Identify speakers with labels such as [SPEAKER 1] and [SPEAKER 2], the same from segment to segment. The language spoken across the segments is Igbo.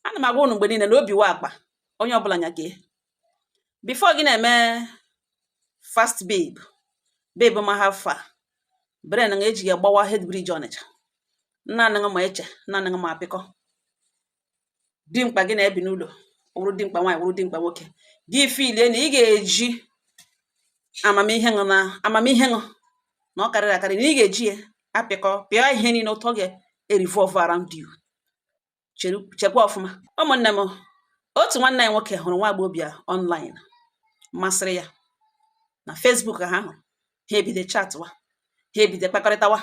[SPEAKER 1] Ana m agwa unu mgbe niile na obi wa akpa onye ọbụla nya gee before gị na-eme fast babe babe ma ha fa brain na eji ya gbawa head bridge Ọnịcha. Nna anaghị ma eche, nna anaghị ma apịkọ dimkpa gị na-ebi n'ụlọ, wụrụ dimkpa nwaanyị, wụrụ dimkpa nwoke, gị filie na ị ga-eji amamihe ṅụ na amamihe ṅụ na ọ karịrị akarị, na ị ga-eji ya apịkọ pịa ihe niile ụtọ ga-revolve around you. Chekwa ọfụma. Ụmụnne m, otu nwanne ya nwoke hụrụ nwa agbọghọbịa online masịrị ya na Facebook. Ha hụrụ, ha ebido chatwa, ha ebido kpakọrịtawa,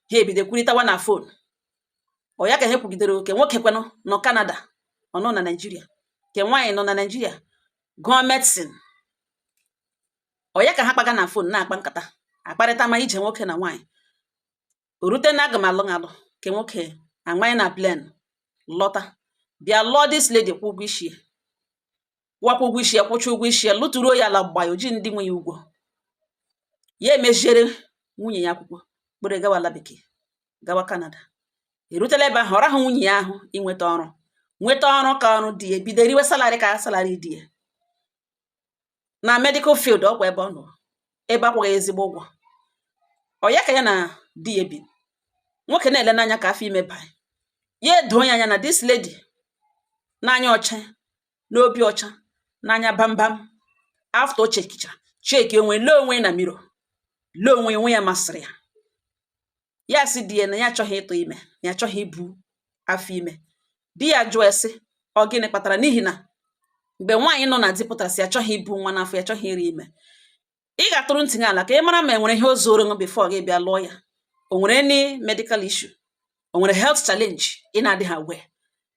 [SPEAKER 1] ha ebido kwurịtawa na phone. Ọ ya ka ha kwugidere oke nwoke kwenụ nọ Canada, ọ nọ na Nigeria, ke nwaanyị nọ na Nigeria gụọ medicine. Ọ ya ka ha kpaga na phone, na-akpa nkata, akparịta ma ije nwoke na nwaanyị. O rute na aga m alụ alụ ke nwoke amanye na plane lọta, bịa lụọ this lady, kwụ ụgwọ isi ya, kwụọkwa ụgwọ isi ya, kwụcha ụgwọ isi ya, lụtụruo ya ala gba ya oji ndị nwe ya ụgwọ. Ya emeziere nwunye ya akwụkwọ kpere gawa ala bekee, gawa Canada. Erutela ebe ahụ, ọ rahụ nwunye ya ahụ inweta ọrụ, nweta ọrụ ka ọrụ dị ya, bido riwe salary ka salary dị ya na medical field. Ọkwa ebe ọ nọ, ebe akwụghị ezigbo ụgwọ. Ọ ya ka ya na di ya bi. Nwoke na-ele n'anya ka afọ ime baa ya, edoo ya anya na this lady n'anya ọcha, n'obi ọcha, n'anya bambam. After o chekichara, cheki onwe, lee onwe na mirror, lee onwe onwe ya, masịrị ya. Ya sị di ya na ya achọghị ịtụ ime, na ya achọghị ibu afọ ime. Di ya jụọ sị, ọ gịnị kpatara? N'ihi na mgbe nwaanyị nọ na di pụtara sị achọghị ibu nwa n'afọ ya, achọghị iri ime, ị ga-atụrụ ntị ala ka ị mara ma e nwere ihe o zoro ṅụ before gị bịa lụọ ya. O nwere any medical issue? O nwere health challenge ị na-adịghị aware?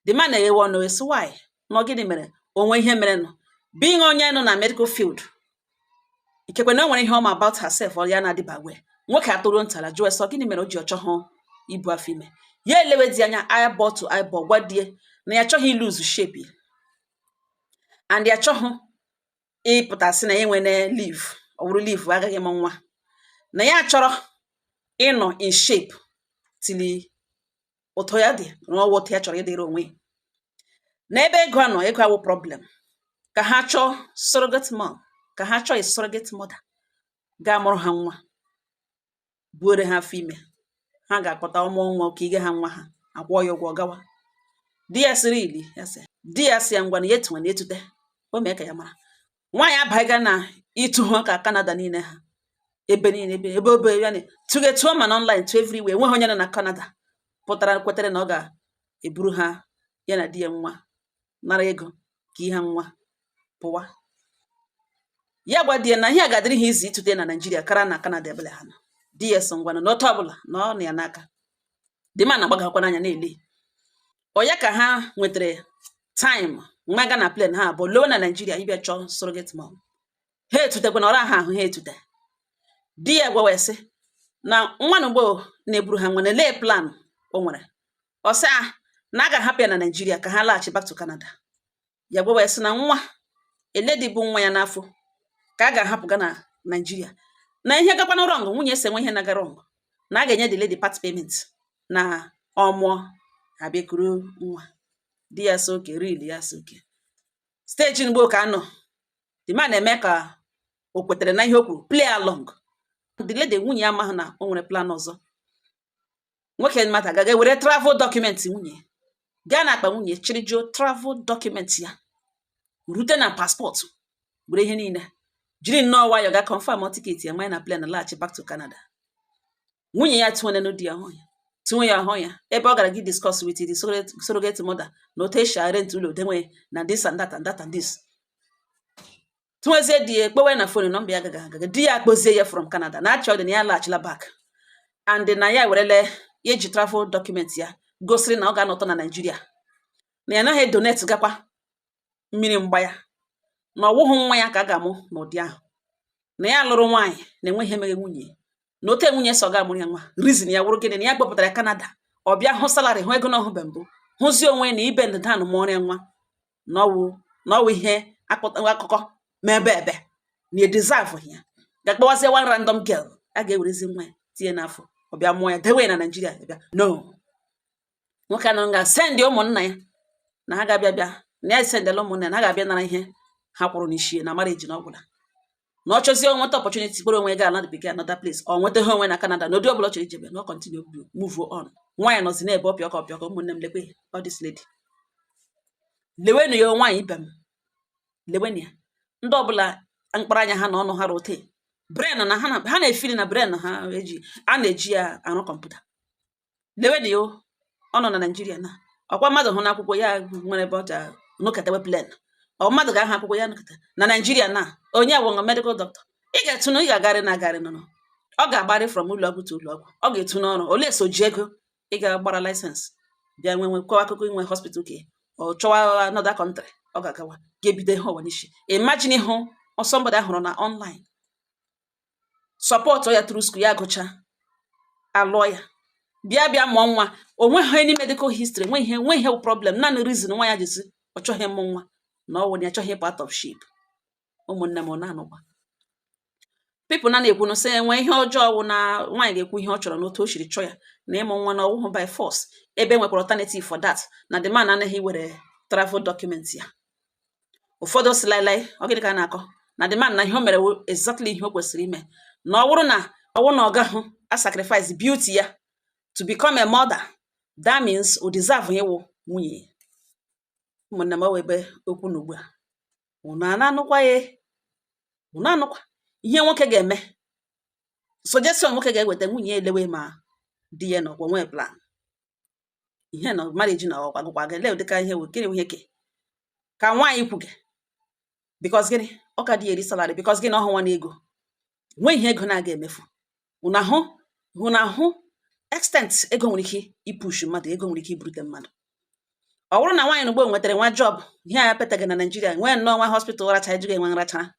[SPEAKER 1] The man na-eghewe ọnụ, esi why na ọ gịnị mere, onwe ihe mere nụ. Being onye nọ na medical field, ikekwe na o nwere ihe ọma about herself ọ ya na-adịba aware. Nwoke atụrụ ntala jụọ ese ọ gịnị mere o ji ọchọghọ ibu afọ ime. Ya elewe di anya eyeball to eyeball, gwa die na ya achọghị ilose shape ya, and ya achọghị ịpụta sị na ya enwene leave, ọ bụrụ leave agaghị m nwa, na ya chọrọ ịnọ in shape till ụtọ ya dị na ọwụ ụtọ ya chọrọ ịdịrị onwe ya. Na ebe ego a nọ, ego awụ problem, ka ha chọọ surrogate mom, ka ha chọọ a surrogate mother ga-amụrụ ha nwa, buore ha afọ ime. Ha ga-akpọta ọmụọ nwa ka ige ha nwa, ha akwụọ ya ụgwọ gawa. Di ya sịrị ili ya sị di ya, sị ya ngwa, na ya etunwe na etute o mee ka ya mara. Nwaanyị abaghịga na ịtụ ha ka Canada niile, ha ebe niile, ebe ebe obe ya tụge tụọ, ma na online tụ everywhere, enweghị onye nọ na Canada pụtara kwetere na ọ ga-eburu ha, ya na di ya nwa, nara ego ka ihe nwa pụwa. Ya gwa di ya na ihe a ga-adịrị ha izi ịtụte na Nigeria kara na Canada ebele ha nọ. Di ya so ngwanụ, n'otu ọbụla na ọ nọ ya n'aka. Di ma na-agbagakwa n'anya na-ele ọ ya ka ha nwetara time nwa ga na plane, ha abụọ lowe na Nigeria ịbịa chọọ surrogate mom. Ha etutekwa na ọra ha ahụ ha etute. Di ya gwa wee sị na nwa na ugbo na-eburu ha nwa na lee plan o nwere. Ọ sị a na a ga-ahapụ ya na Nigeria ka ha laghachi back to Canada. Ya gwa wee sị na nwa eledi bụ nwa ya n'afọ ka a ga-ahapụ ga na Nigeria, na ihe gakwana wrong, nwunye ese nwe ihe na-aga wrong, na a ga-enye the lady part payment na ọmụọ abịa kuru nwa. Di ya sị okay, really? Ya sị okay. Stage mgbe ka anọ, the man na-eme ka o kwetere na ihe o kwuru, play along. The lady, nwunye ya, amaghị na o nwere plan ọzọ. Nwoke mmadụ agaghị were travel document nwunye gaa na akpa nwunye, chịrịjuo travel document ya, rute na passport, were ihe niile, jiri nnọọ nwayọọ ga confirm ticket ya, manye na plane, laghachi back to Canada. Nwunye ya tụọ nenu di ya hụ ya, tụọ ya ahụ ya ebe ọ gara gị discuss with the surrogate mother na otu esi rent ụlọ denwe na this and that and that and this. Tụnwezie di ya ekpewe na phone number ya agaghị agaga. Di ya akpọzie ya from Canada na achọ dị na ya laghachila back, and na ya werele ya eji travel document ya gosiri na ọ ga-anọtọ na Nigeria, na ya anaghị donate gakwa mmiri mgba ya, na ọwụghị nwa ya ka a ga-amụ n'ụdị ahụ, na ya lụrụ nwaanyị na enweghị ihe mere nwunye, na ote nwunye so ga-amụrụ ya nwa. Reason ya wụrụ gịnị? Na ya kpọpụtara ya Canada, ọ bịa hụ salary, hụ ego na ọhụbe mbụ, hụzie onwe na ibe ndịda mụọrọ ya nwa, na ọwụ ihe akụkọ ma ebe ebe na edeserve ya, ga-akpọwazie one random girl a ga-ewerezi nwa ya tinye n'afọ, ọ bịa mụọ ya, dewe ya na Nigeria bịa. No, nwoke anọ nga send ụmụnna ya. Na ha ga-abịa bịa na ya sendela ụmụnne na ha ga-abịa nara ihe ha kwụrụ n'isi na marriage na ọgwụla, na ọ chọzie nweta opportunity kpọrọ onwe ga ala bekee, another place, ọ nweta ha onwe na Canada, na ụdị ọbụla ọ chọrọ ijebe, na ọ continue, move on. Nwaanyị nọzi na-ebe ọpịọkọ ọpịọkọ. Ụmụnne m, lekwe all this lady, lewenụ ya. Nwaanyị ibe m, lewenụ ya. Ndị ọbụla mkpụrụ anya ha na ọnụ ha rote brain na ha na ha na-efili na brain ha eji a na-eji ya arụ kọmputa. Lewenụ ya o, ọ nọ na Naijiria na ọkwa mmadụ hụ n'akwụkwọ ya nwere ebe ọ ja nụkọtawe plan. Ọ mmadụ ga-ahụ akwụkwọ ya nụkọta na Naijiria na onye awụṅọ medical doctor. Ị ga-etu na ị ga-agarị na agarị nọ, ọ ga-agbarị from ụlọ ọgwụ to ụlọ ọgwụ, ọ ga-etu n'ọrụ ole so ji ego ị ga-agbara license bịa nwe nwekwa akụkọ inwe hospital ke ọ chọwa another country ọ ga-agawa ga-ebido ihe ụwa n'isi. Imagine ịhụ somebody ahụrụ na online support ya through school ya, gụcha, alụọ ya, bịa bịa mụọ nwa. O nweghị any medical history, nwe ihe, nwe ihe problem. Naanị reason nwa ya jizi ọ chọghị ịmụ nwa na ọ wụ na ya chọghị ịpụ out of shape. Ụmụnne m, na-anụkwa people na na-ekwu na sị enwe ihe ọjọọ wụ na nwaanyị ga-ekwu ihe ọ chọrọ n'otu o siri chọọ ya na ịmụ nwa na ọwụhụ by force, ebe nwekwara alternative for that, na the man anaghị were travel document ya. Ụfọdụ si lailai, ọ gịnị ka a na-akọ na the man na ihe o mere wụ exactly ihe o kwesịrị ime, na ọ bụrụ na ọ bụrụ na ọ gahụ a sacrifice beauty ya to become a mother, that means o deserve ịwụ nwunye ya. Ụmụnne m, ọ wụ ebe okwu na ugbu a unu a na-anụkwa ya, unu anụkwa ihe nwoke ga-eme, suggestion nwoke ga-eweta nwunye ya elewe ma di ya nọkwa nwee plan ihe na marriage na ọkwa gụkwa ga ele dịka ihe wụ gịnị wụ ihe ke ka nwaanyị kwuge, because gịnị, ọ ka dị eri salary, because gịnị, ọhụ nwa na ego nwee ihe ego na-aga emefu. Unu ahụ, unu ahụ extent ego nwere ike ipush mmadụ, ego nwere ike iburute mmadụ. Ọ bụrụ na nwaanyị n'ugbo nwetara nwa job ihe a petaghị na Naijiria, nwee nnọọ nwa hospital racha ejighị enwe nrachara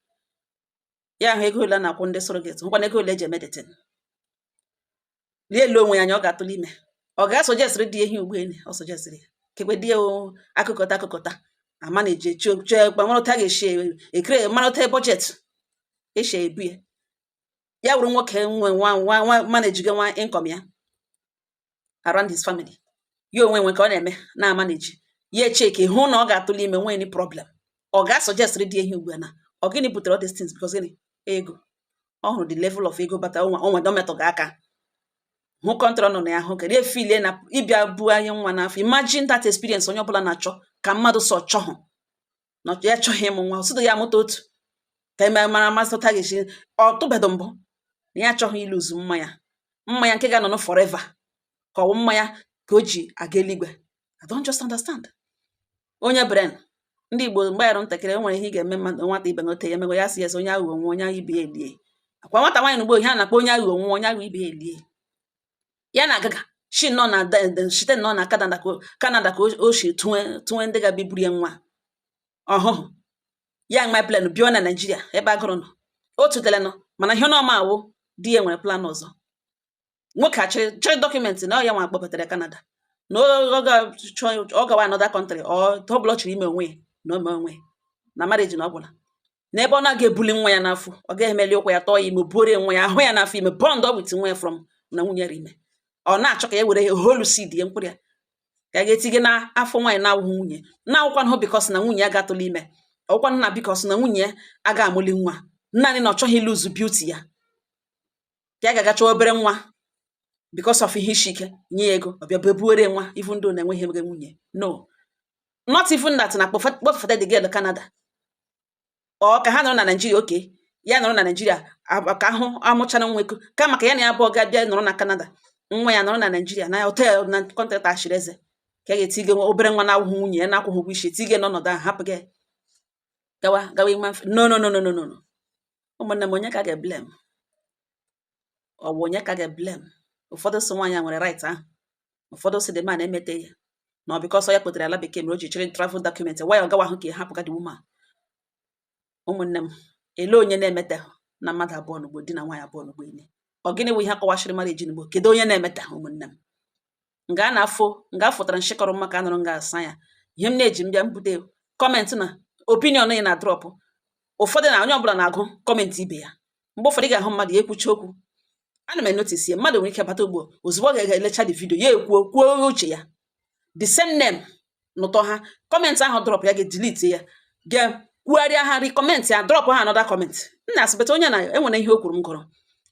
[SPEAKER 1] ya, ahụ ego ole a na-akwụ ndị surrogate, hụkwana ego ole eji eme dating, lie elu onwe ya anya, ọ ga-atụle ime, ọ ga-asọjesịrị di ehi ugbu eni ọ sọjesịrị ya kekwe di ya o akụkọta akụkọta ama na-eji eche chee mara otu a ga-esi ekere, mara otu budget esi ebu ya. Ya wụrụ nwoke nwe nwa nwa nwa manage nwa income ya around his family, ya onwe nwe ka ọ na-eme na manage ya, echeke hụ na ọ ga-atụle ime, nwee any problem, ọ ga-asọjesịrị di ehi ugbu a na ọ gịnị butere all these things, because gịnị, ego. Ọ hụrụ the level of ego bata onwe onwe metụ gị aka hụ country ọ nọ na ya, hụ kedu efilie na ịbịa buo anyị nwa n'afọ. Imagine that experience onye ọbụla na-achọ ka mmadụ sọ chọhụ na ya chọghị ịmụ nwa, ọsịdụ ya amụta otu ka eme mara masị ụta ga-esi ọ tụbedo mbụ na ya achọghị iluzu mmanya mmanya nke ga-anọ forever, ka ọwụ mmanya ka o ji aga eluigwe. I don't just understand onye brain. Ndị Igbo, mgbe yarụ ntakịrị, e nwere ihe ị ga-eme mmadụ, nwata ibe ngote ya emego ya si yes, onye aghụghọ nwa onye aghụghọ ibe ya elie. Akwa nwata nwaanyị n'ugbo, ihe a na-akpọ onye aghụghọ nwa onye aghụghọ ibe ya elie ya na agaga shi nọ na shite nọ na Canada, ka Canada ka o si tụwe tụwe ndị ga-abịa iburu ya nwa ọhụhụ ya nwa plan bịa na Naijiria ebe agụrụ nọ o tutele nọ. Mana ihe ọma awụ di ya nwere plan ọzọ. Nwoke achịrị chịrị document na ọ ya nwa kpọbatara Canada, na ọ gawa another country, ọ ọbụla ọ chọrọ ime onwe ya na o mee onwe ya na marriage na ọ gwụla n'ebe ọ na-aga ebuli nwa ya n'afọ, ọ gaghị emeli ụkwụ ya tọọ ya ime buoro nwa ya ahụ ya n'afọ ime bond with nwa ya from na nwunye ya ime. Ọ na-achọ ka ya were whole seed ya, mkpụrụ ya, ka a ga-etinye n'afọ nwaanyị na-awụghị nwunye na-awụkwanụ, because na nwunye ya gatụla ime, ọwụkwanụ na because na nwunye ya aga amụli nwa, naanị na ọ chọghị iluzu beauty ya, ka ya ga-aga chọọ obere nwa because of ihe isi ike, nye ya ego, ọ bịa bebuere nwa, even though na-enweghị ebe nwunye. No, not even that, na kpọfụta the girl Canada, ọ ka ha nọrọ na Naijiria oke ya nọrọ na Naijiria ka ahụ amụchara nwa eko, kama ka ya na ya abụọ ga-abịa nọrọ na Canada, nwa ya nọrọ na Naijiria na hotel na contract ashịrị eze, ka a ga-etige obere nwa na-awụghị nwunye ya na-akwụghị ụgwọ isi, etige n'ọnọdụ ahụ, hapụ gị gawa gawa ime. No, no, no, no, no, no, no. Ụmụnne m, onye ka ga-eblame? Ọ bụ onye ka ga-eblame? Ụfọdụ sị nwaanyị a nwere right ahụ, ụfọdụ sị the man emete ya na ọ because ya kpotere ala bekee mere o ji chịrị travel document. Why ọ gawa ahụ ka ya hapụ ga the woman? Ụmụnne m, ele onye na-emete na mmadụ abụọ n'ugbo, di na nwaanyị abụọ n'ugbo ine? Ọ gịnị wụ ihe akọwachiri marriage n'ugbo? Kedu onye na-emete? Ụmụnne m, nga a na-afụ nga afụtara nshịkọrọ mma ka a nụrụ nga asa ya. Ihe m na-eji m bịa mbute comment na opinion ị na drop, ụfọdụ na onye ọbụla na-agụ comment ibe ya. Mgbe ụfọdụ ị ga-ahụ mmadụ ya ekwucha okwu, ana m enotice ya, mmadụ nwere ike bata ugbo, ozugbo ọ ga-elecha the video ya, ekwuo kwuo uche ya, the same name. Nụtọ ha comment ahụ, drop ya, ga-delete ya, ga-kwugharịa ha, recomment ya, drop ha another comment. M na-asị beta onye na enwere ihe o kwuru m gụrụ.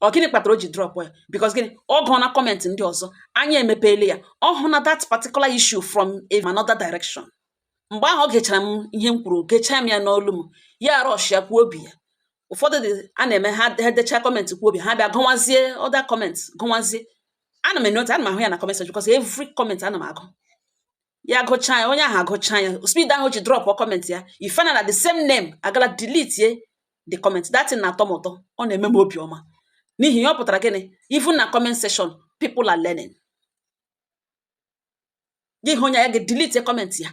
[SPEAKER 1] Ọ gịnị kpatara o ji drop ya? Because gịnị? Ọ gụọ na comment ndị ọzọ, anya emepeela ya, ọ hụ na that particular issue from another direction. Mgbe ahụ ọ gechara m ihe m kwuru, gechaa m ya n'olu m, ya rush ya kwuo obi ya. Ụfọdụ dị a na-eme ha, ha dechaa comment, kwuo obi ha, bịa gụnwazie other comment, gụnwazie. Ana m enote, ana m ahụ ya na comment section, because every comment ana m agụ ya. Gụchaa ya, onye ahụ agụchaa ya, speed ahụ o ji drop comment ya, you find out that the same name agala delete the comment. That thing na-atọ m ụtọ, ọ na-eme m obi ọma. N'ihi ya, ọ pụtara gịnị? Even na comment section, people are learning. Gị hụ onye ya ga-delete comment ya,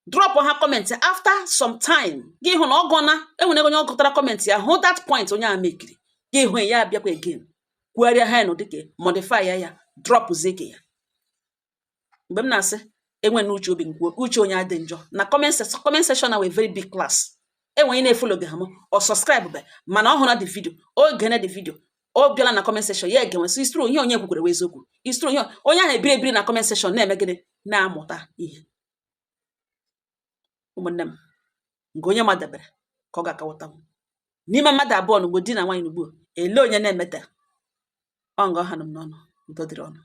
[SPEAKER 1] drop ha comment after some time, gị hụ na ọ gụọna, enwere onye ọ gụtara comment ya, hụ that point onye a mekiri. Gị hụ ya abịakwa again, kwugharịa ha nụ, dịka modify ya, ya drop zeke ya. Mgbe m na-asị enwe na uche obi nkwuo, uche onye adị njọ na comment section na wee very big class. Enwe onye na-efollow gị ha m, ọ subscribe be, mana ọ hụrụ the video, o gene the video, ọ bịala na comment section ya egenwe. So it's true, ihe onye kwukwere wee eziokwu. It's true, ihe onye ahụ ebiri ebiri na comment section na-eme gịnị? Na-amụta ihe. Ụmụnne m, nke onye madebere ka ọ ga-akawata m n'ime mmadụ abụọ n'ugbo, di na nwaanyị n'ugbo, ele onye na-emeta ọ nga ọha nọ m n'ọnụ. Udo dịrị ọnụ.